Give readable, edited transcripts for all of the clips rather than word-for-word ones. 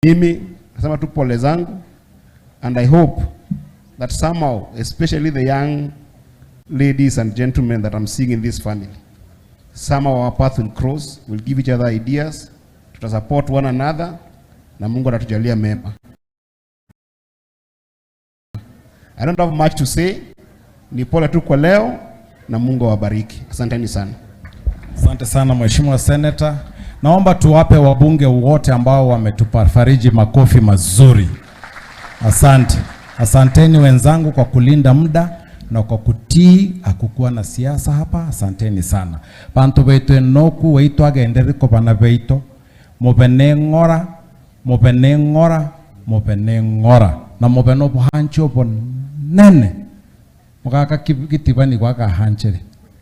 Mimi nasema tu pole zangu, and I hope that somehow, especially the young ladies and gentlemen that I'm seeing in this family, somehow our path will cross, we'll give each other ideas, tuta support one another, na Mungu atatujalia mema. I don't have much to say. Ni pole tu kwa leo na Mungu awabariki. Asanteni sana. Asante sana Mheshimiwa Senator. Naomba tuwape wabunge wote ambao wametupa fariji makofi mazuri. Asante. Asanteni wenzangu kwa kulinda muda na kwa kutii, hakukuwa na siasa hapa. Asanteni sana. Bantu baitu enoku weitu agenderere bana beito mube ng'ora, mube ng'ora, mube ng'ora na mube nobuhanchi obonene mugaka gitibani gwakahanchere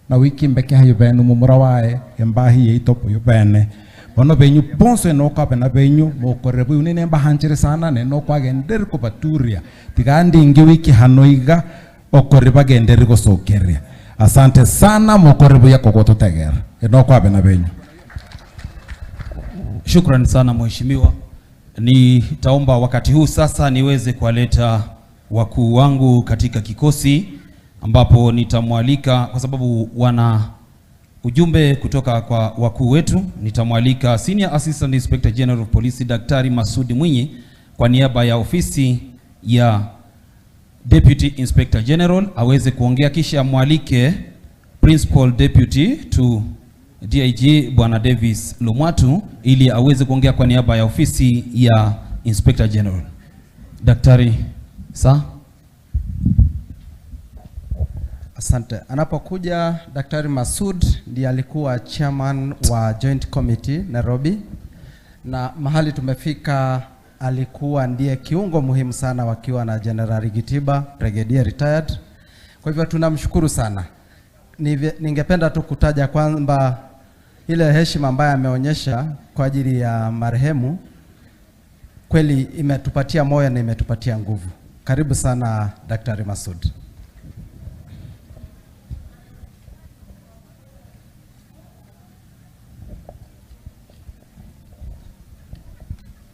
na wiki mbeke hayo benu mumura wae embahi yeito yo bene bono benyu bonso enoka bena benyu mokorere buyu nene mbahanchere sana neno kwagendere kubaturia tigandi ingi wiki hano iga okore bagendere gosokeria. Asante sana mokore buya kogototegera enokwa bena benyu. Shukrani sana mheshimiwa. Nitaomba wakati huu sasa niweze kuwaleta wakuu wangu katika kikosi, ambapo nitamwalika kwa sababu wana ujumbe kutoka kwa wakuu wetu. Nitamwalika Senior Assistant Inspector General of Police Daktari Masudi Mwinyi kwa niaba ya ofisi ya Deputy Inspector General aweze kuongea, kisha mwalike Principal Deputy to DIG Bwana Davis Lomwatu ili aweze kuongea kwa niaba ya ofisi ya Inspector General. Daktari sa. Asante. Anapokuja Daktari Masud ndiye alikuwa chairman wa Joint Committee Nairobi, na mahali tumefika alikuwa ndiye kiungo muhimu sana wakiwa na General Gitiba, Brigadier retired. Kwa hivyo tunamshukuru sana. Ningependa tu kutaja kwamba ile heshima ambayo ameonyesha kwa ajili ya marehemu kweli imetupatia moyo na imetupatia nguvu. Karibu sana Daktari Masud.